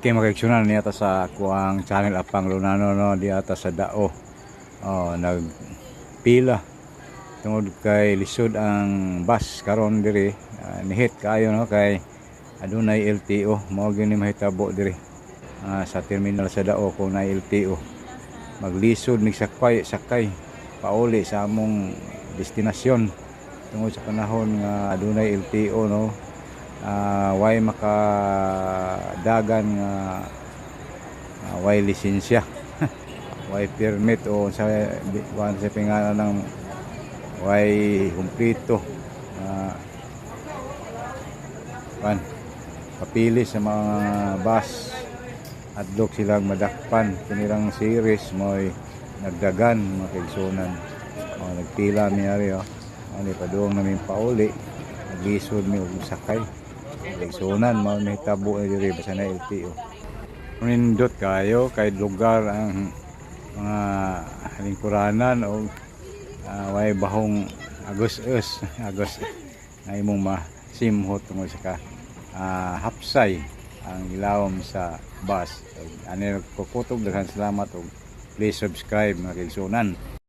Okay, mga kaigsuonan, niya ta sa kuang channel Apang Lunano, no, di ata sa Dao. Oh, nagpila tungod kay lisod ang bus karon diri, nihit kaayo, no, kay adunay LTO. Mao gyud ni mahitabo diri sa terminal sa Dao. Kung na LTO, maglisod mig sakay sakay pauli sa among destinasyon tungod sa panahon nga adunay LTO, no, way makadagan nga way lisensya, way permit o sa kuan sa pingalan ng way kumpleto kuan kapili sa mga bus. Adlok silang madakpan. Kinilang series mo'y nagdagan, mga kaigsuonan. Oh, nagpila mi ari, oh. Ani padung namin pauli, naglisod mi og sakay. Kaigsuonan, mao nahitabo ni diri basta na LTO. Nindot kayo kay lugar ang mga lingkuranan o way bahong agos-us agos na imong masimhot tungod sa ka hapsay ang ilawom sa bus. Ani kukutob, daghan salamat ug please subscribe, mga kaigsuonan.